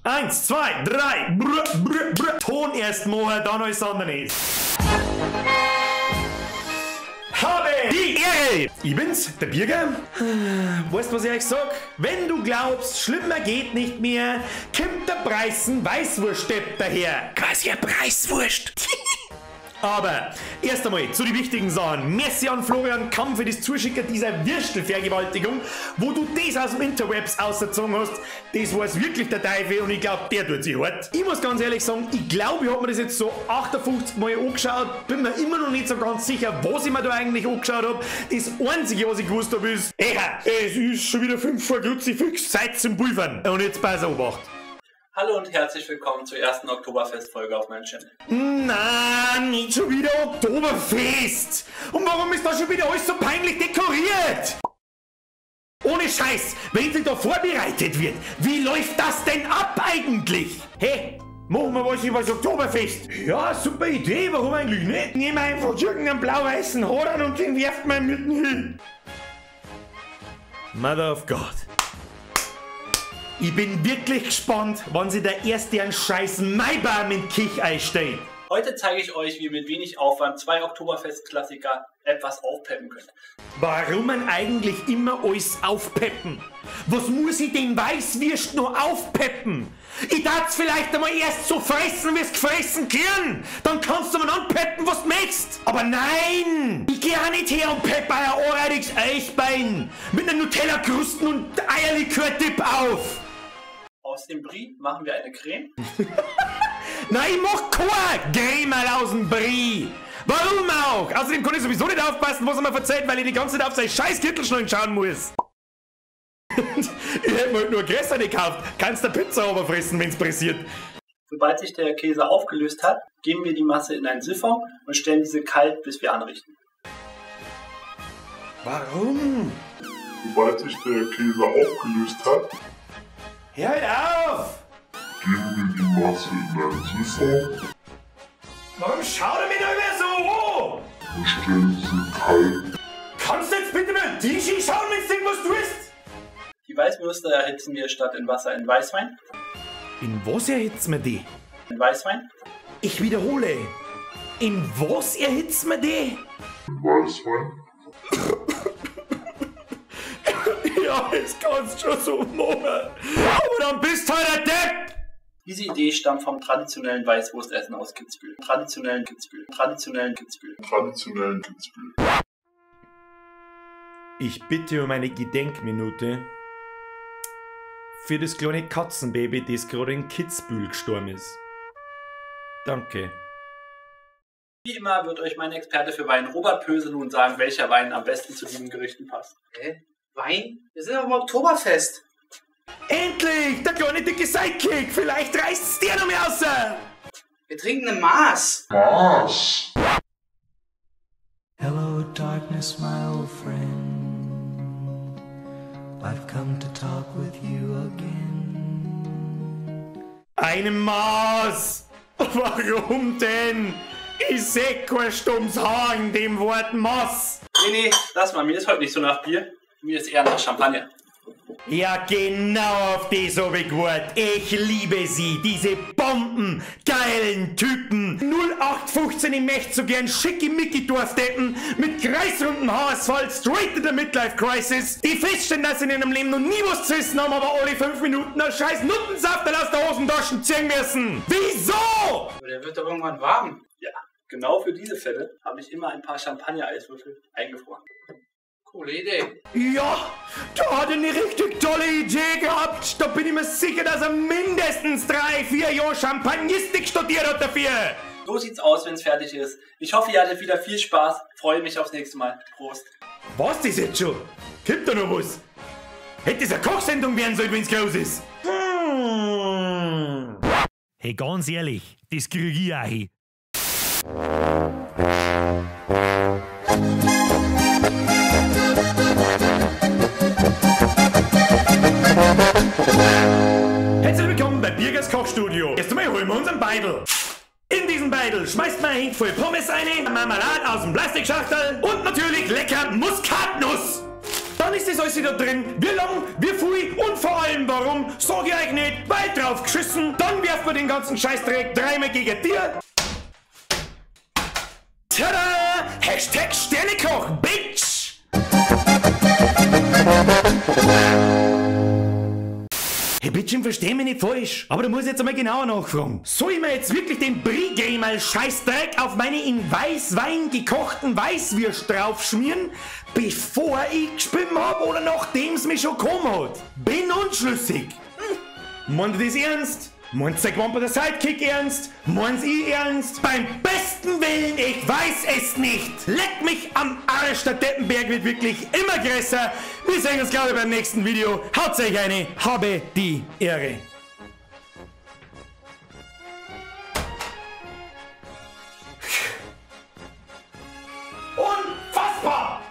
1, 2, 3, brr, brr, brr. Ton erst mal, dann alles andere. Habe die Ehre! Ich bin's, der Birger. Weißt du, was ich euch sag? Wenn du glaubst, schlimmer geht nicht mehr, kommt der Preißen Weißwurstdepp daher. Quasi ein Preiswurst. Aber erst einmal zu den wichtigen Sachen. Merci an Florian Kamm für das Zuschicken dieser Würstelvergewaltigung, wo du das aus dem Interwebs ausgezogen hast. Das war's wirklich der Teufel und ich glaube, der tut sich hart. Ich muss ganz ehrlich sagen, ich glaube, ich hab mir das jetzt so 58 Mal angeschaut. Bin mir immer noch nicht so ganz sicher, was ich mir da eigentlich angeschaut hab. Das Einzige, was ich gewusst habe, ist, es ist schon wieder 5 vor Kruzifix, Zeit zum Pulvern. Und jetzt pass auf, Obacht. Hallo und herzlich willkommen zur ersten Oktoberfest-Folge auf meinem Channel. Na, nicht schon wieder Oktoberfest! Und warum ist da schon wieder alles so peinlich dekoriert? Ohne Scheiß, wenn sich da vorbereitet wird, wie läuft das denn ab eigentlich? Hey, machen wir was über das Oktoberfest? Ja, super Idee, warum eigentlich nicht? Nehmen wir einfach irgendeinen blau-weißen Hodern und den werft man mitten hin. Mother of God. Ich bin wirklich gespannt, wann sich der erste einen scheiß Maibaum in Kich einstellt. Heute zeige ich euch, wie ihr mit wenig Aufwand zwei Oktoberfest-Klassiker etwas aufpeppen könnt. Warum man eigentlich immer alles aufpeppen? Was muss ich denn Weißwürst noch aufpeppen? Ich darf's vielleicht einmal erst so fressen, wie's gefressen kriegen. Dann kannst du mal anpeppen, was du möchtest. Aber nein! Ich geh auch nicht her und peppe ein anreitiges Eisbein mit einer Nutella-Krusten und Eierlikör-Dip auf. Aus dem Brie machen wir eine Creme. Nein, ich mach keine Creme aus dem Brie. Warum auch? Außerdem kann ich sowieso nicht aufpassen, was er mir verzeiht, weil ich die ganze Zeit auf seine scheiß Kittelschnallen schauen muss. Ich hätte mir halt nur größere gekauft. Kannst der Pizza aber fressen, wenn's pressiert. Sobald sich der Käse aufgelöst hat, geben wir die Masse in einen Siphon und stellen diese kalt, bis wir anrichten. Warum? Sobald sich der Käse aufgelöst hat, hör halt auf! Geben wir die Masse in einen Siphon. Warum schaut er mich da immer so an? Und stellen sie kalt. Kannst du jetzt bitte mal DJ schauen, wenn's irgendwas tust? Die Weißwürste erhitzen wir statt in Wasser in Weißwein. In was erhitzen wir die? In Weißwein. Ich wiederhole. In was erhitzen wir die? In Weißwein. Ja, das kannst du schon so machen. Aber dann bist du halt ein Depp! Diese Idee stammt vom traditionellen Weißwurstessen aus Kitzbühel. Traditionellen Kitzbühel. Traditionellen Kitzbühel. Traditionellen Kitzbühel. Ich bitte um eine Gedenkminute für das kleine Katzenbaby, das gerade in Kitzbühel gestorben ist. Danke. Wie immer wird euch mein Experte für Wein, Robert Pöse, nun sagen, welcher Wein am besten zu diesen Gerichten passt. Hä? Wein? Wir sind auf dem Oktoberfest. Endlich! Der kleine dicke Sidekick! Vielleicht reißt's dir noch mehr raus! Wir trinken eine Maß! Maß! Hello darkness, my old friend. I've come to talk with you again. Eine Maß! Warum denn? Ich seh kein stummes Haar in dem Wort Maß! Nee, nee, lass mal, mir ist heute nicht so nach Bier. Mir ist eher nach Champagner. Ja, genau auf das hab ich gewartet. Ich liebe sie, diese Bomben, geilen Typen. 0815, ich möchte so gern schickimicki-Dorfdeppen mit kreisrundem Haarausfall, straight in der Midlife-Crisis, die feststellen, dass sie in ihrem Leben noch nie was zu essen haben, aber alle 5 Minuten einen scheiß Nuttensaft aus der Hosentasche ziehen müssen. Wieso? Aber der wird doch irgendwann warm. Ja, genau für diese Fälle habe ich immer ein paar Champagner-Eiswürfel eingefroren. Coole Idee. Ja, da hat er eine richtig tolle Idee gehabt. Da bin ich mir sicher, dass er mindestens 3, 4 Jahre Champagnistik studiert hat dafür. So sieht's aus, wenn's fertig ist. Ich hoffe, ihr hattet wieder viel Spaß. Freue mich aufs nächste Mal. Prost. Was das jetzt schon? Gibt da noch was? Hätte es eine Kochsendung werden sollen, wenn's groß ist. Hm. Hey, ganz ehrlich, das krieg ich auch hin. Herzlich willkommen bei Birgers Kochstudio. Erst einmal holen wir uns einen Beidel. In diesen Beidel schmeißt man eine Handvoll Pommes rein, Marmelade aus dem Plastikschachtel und natürlich lecker Muskatnuss. Dann Dann ist das alles wieder drin. Wie lang, wie viel und vor allem warum, sag ich euch nicht, weil drauf geschissen. Dann werft man den ganzen Scheißdreck dreimal gegen dir. Tada! Hashtag Sternekoch, Bitch! Hey, bitte, versteh mich nicht falsch, aber da muss ich jetzt einmal genauer nachfragen. Soll ich mir jetzt wirklich den Brie-Gamer Scheißdreck auf meine in Weißwein gekochten Weißwürst draufschmieren, bevor ich gespinnen hab oder nachdem es mich schon gekommen hat? Bin unschlüssig. Meint ihr das ernst? Meint der Gwamper der Sidekick ernst? Meint's ich ernst? Beim besten Willen, ich weiß es nicht! Leck mich am Arsch, der Deppenberg wird wirklich immer größer. Wir sehen uns, glaube ich, beim nächsten Video. Haut euch eine, habe die Ehre. Unfassbar!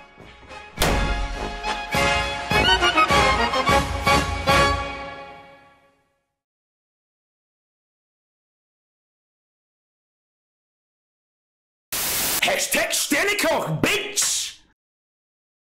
Hashtag Sternekoch, Bitch!